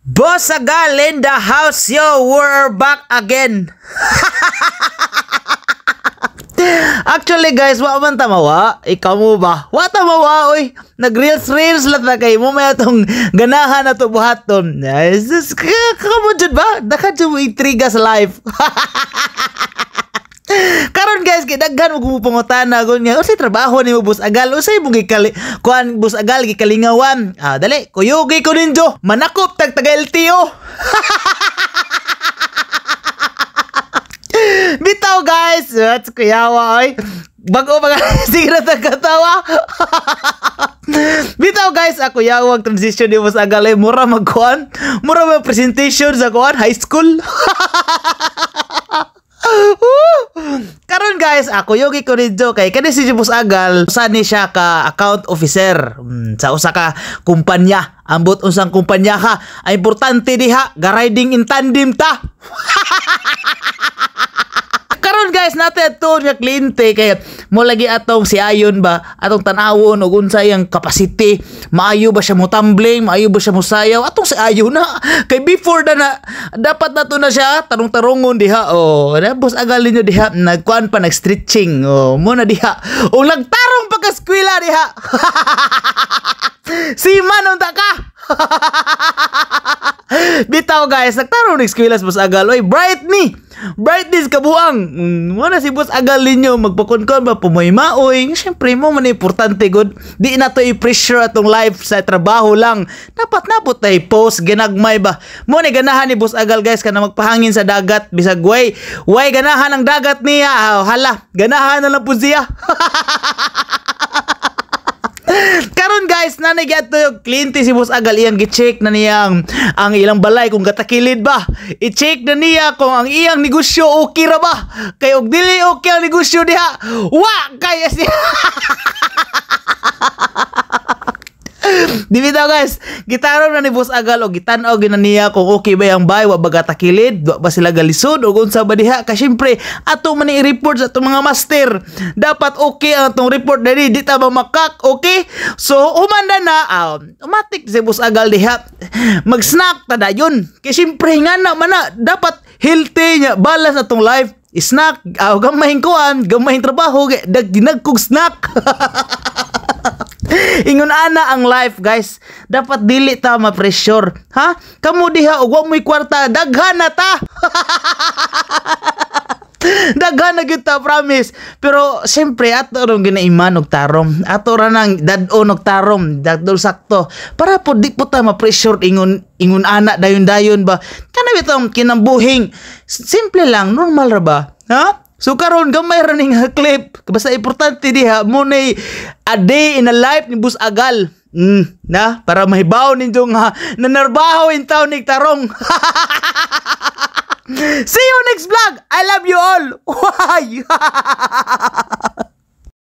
Boss Agal in the house, yo, we're back again. Actually guys, wa man tamawa. Ikaw mo ba? Wa tamawa, oy. Nag-reels reels lang na kay mo may atong ganahan na to buhaton. Ay, kamo jud ba? Daka jud mo intriga sa life. Karon guys, kay daghan mo pangutana gon nga unsay trabaho nimo, Boss Agal? Unsay mo gikali kuan, Boss Agal, gikalingawan? Ah, dali, kuyugi ko ninyo. Manakop tag taga LTO. Bitaw guys, that's kuyawa oy. Bago pa sige na katawa. Bitaw guys, ako yawag transition ni Boss Agal ay mura magkuan. Mura mag presentation sa kuan high school. Karon guys, ako yogi ko ninyo kay kani si Boss Agal, usa ni siya ka account officer sa usa ka kumpanya. Ambot unsang kumpanya ha. Ang importante diha, ga riding in tandem ta. Karon guys, natin ato nga kliyente kay mo lagi atong si Ayon ba, atong tan-awon og unsa iyang capacity, maayo ba siya mo tumbling, maayo ba siya mo sayaw, atong si Ayon na. Kay before na, na dapat nato na siya tarong-tarongon diha. Oh, na Boss Agal ninyo diha nagkuan pa, nag-stretching. Oh, mo na diha. Og nagtarong pa ka eskwela diha. Si man unta ka. Bitaw guys, nagtarong ng eskwela si Boss Agal. Oy, bright ni. Brightness kabuang. Mo na si Boss Agal ninyo magpakunkon ba pumoy maoy. Syempre mo man importante gud. Di na to i-pressure atong life sa trabaho lang. Dapat napot tay post ginagmay ba. Mo ni ganahan ni Boss Agal guys kana magpahangin sa dagat bisag way way ganahan ang dagat niya. Ah, hala, ganahan na lang po siya. Karon guys, nanay gyud yung kliyente si Boss Agal, iyang gi-check na niya ang ilang balay kung gatakilid ba. I-check na niya kung ang iyang negosyo okay ra ba. Kay og dili okay ang negosyo diha, wa kay siya. Di bitaw guys, gitaron na ni Boss Agal o gitan-aw gina niya kung okay ba yung bay, wa ba gatakilid, wa ba sila galisod o unsa ba diha. Kay syempre ato man i-report sa atong mga master. Dapat okay ang atong report diri, di ta ba makak, okay? So humanda na, umatik si Boss Agal diha. Mag-snack ta dayon. Kay syempre nga na man na, dapat healthy nya, balance atong life. Snack, gamay kuan, gamay trabaho, ginagkog snack. Ingon ana ang life guys. Dapat dili ta ma-pressure. Ha? Kamo diha og wa mo'y kwarta, daghan na ta. Daghan na gyud ta, promise. Pero siyempre ato rong ginaiman og tarong. Ato ra nang dad-on og tarong, dadol sakto. Para po di po ta ma-pressure ingon ingon ana dayon-dayon ba. Kana bitong kinambuhing simple lang, normal ra ba? Ha? So karon gamay ra ning clip. Basta importante diha mo nay a day in a life ni Boss Agal. Na para mahibaw ninyo nga nanarbaho in town ni tarong. See you next vlog. I love you all. Why?